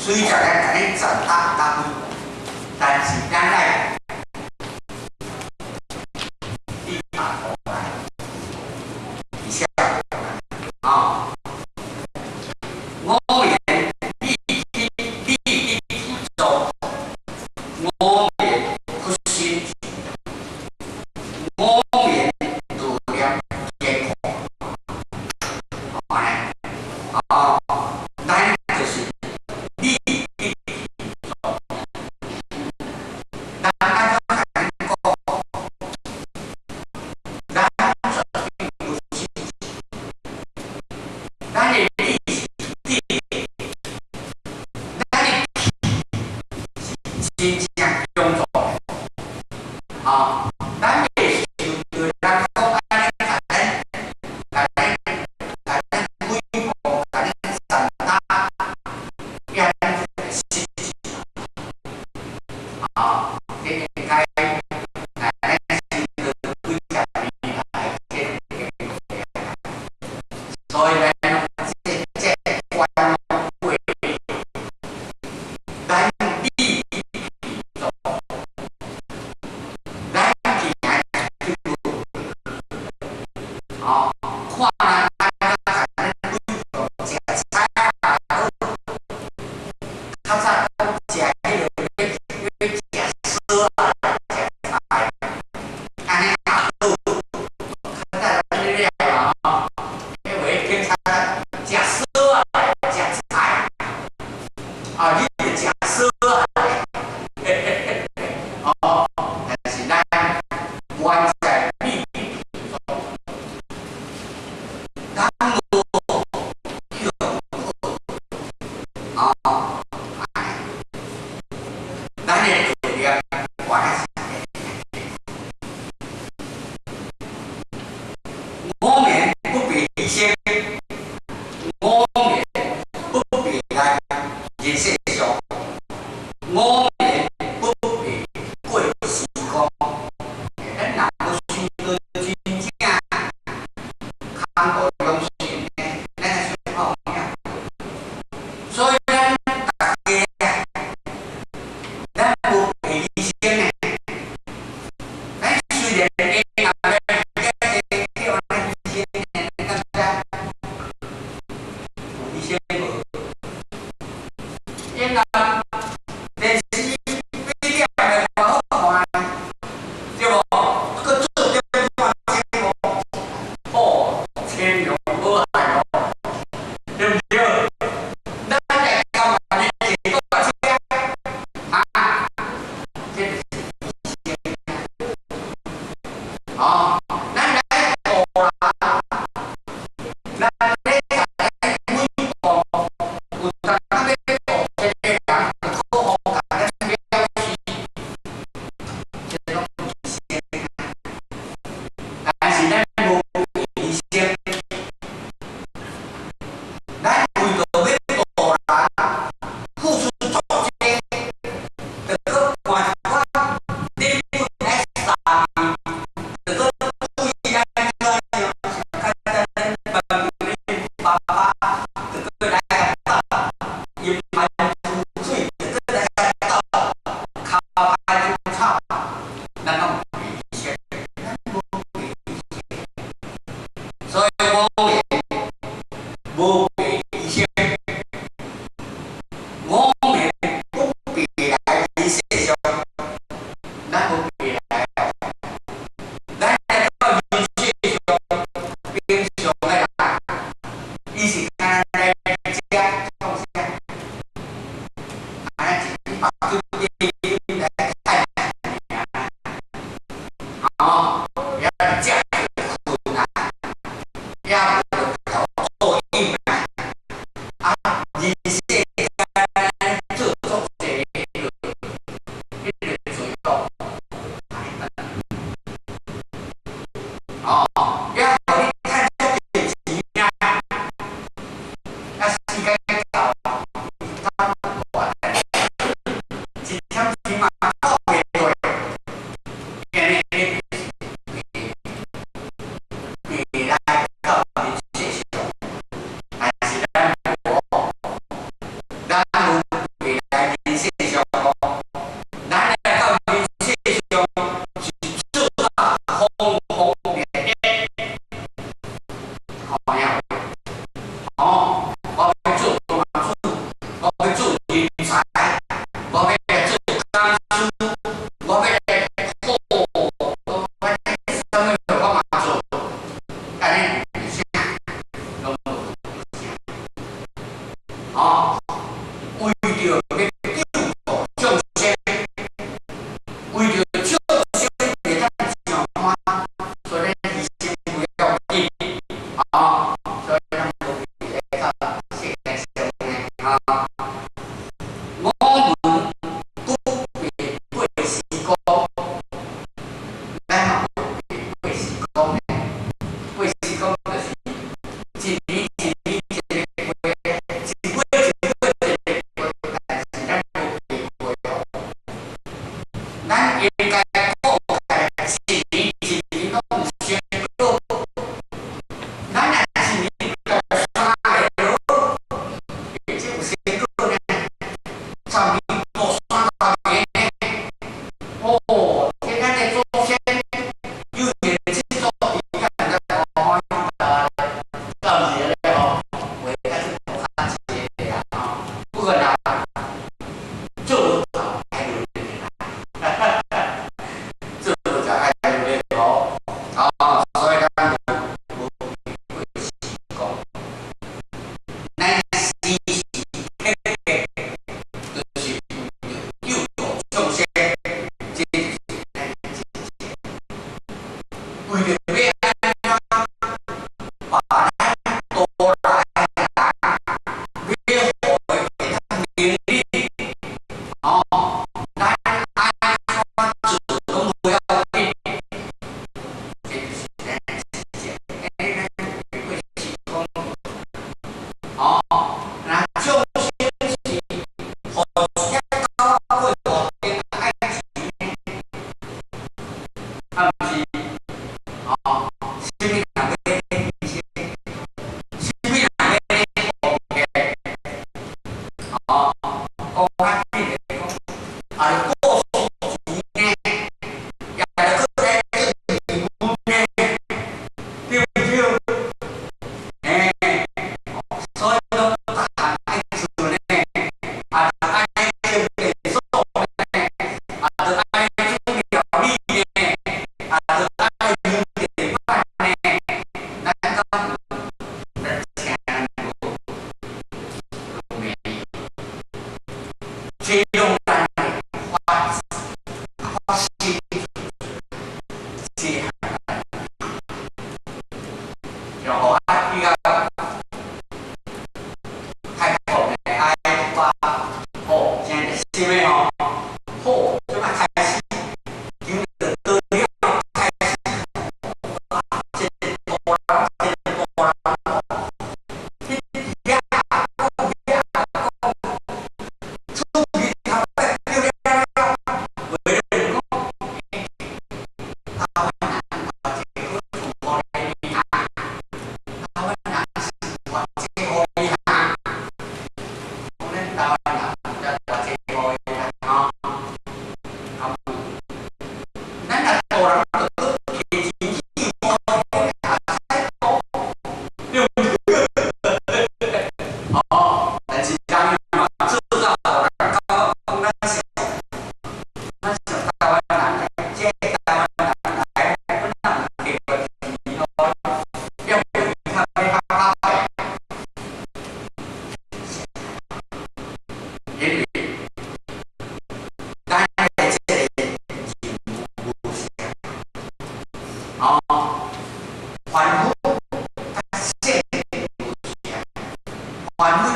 雖則咱共恁讚打打分，但是咱愛你拍出來，以下啊，五言立體立體做，五言佛心，五言道念堅固，安呢，哦，咱就是立體做，咱按怎共恁講？咱絕對無信心，咱的理是對的，咱的氣是真正強壯的，啊，咱袂受著人講按呢，共咱、共咱、共咱毀謗、共咱搧打，變失志，啊，這應該來咱經過幾十年來建立起來，所以咱這這關過，咱理做，咱行的路，哦，看人按怎共咱毀謗，食菜也好，較早講食彼落欲欲食趖仔，食菜，按呢也好。較早咱咧了嘛吼，彼話警察食趖仔，食菜，啊，你著食趖仔，嘿嘿嘿，哦，但是咱完全理做，咱無去哦，咱的道念原來是五眠不別離身，五眠不別來人世上，成果呢，10年30年呢，哦，這咱的祖先有一個這種時間在歡喜的，敢是按呢吼？話較較濟啦吼，不過啦，做無就愛努力啦，做無就愛努力吼，哦，所以咱無無過時光，咱時時刻刻就是為著救度眾生，這就是咱真正為著欲按怎把咱渡來的人，欲予伊會當明理，哦，咱按怎做攏無要緊，這就是咱真正，咱無過時光，哦，若眾生是予一隻狗仔過路邊愛錢呢，啊毋是，哦，啥物人欲睇醫生？啥物人欲放假？哦，講較緊來講，啊，過時錢呢，也著閣來做義務呢，對毋對？欸，所以講逐項愛做呢，啊，著愛清廁所呢，啊，著愛煮料理呢，啊，著愛用電飯呢，咱敢有？咱請人無？攏沒有。這攏咱的發發心這項然後啊，比較開放的愛發好，現在啥物吼？好，這擺開始，求著多了開始，啊，這個大人，這個大人，你遐講遐講，出去頭擺叫了了，有的人講，台灣人偌濟好處予你哈，台灣人是偌濟予伊哈，講咱台灣人毋知偌濟予伊啦吼，啊有，咱若大人就閣提錢去予伊，也使講，對毋對？哦，但是人嘛做到予人感覺講咱是台灣人來，這台灣人來，本來有提過錢咯，了袂較欲較較平。因為咱的這個任務無啥，哦，凡夫佮聖無啥，凡夫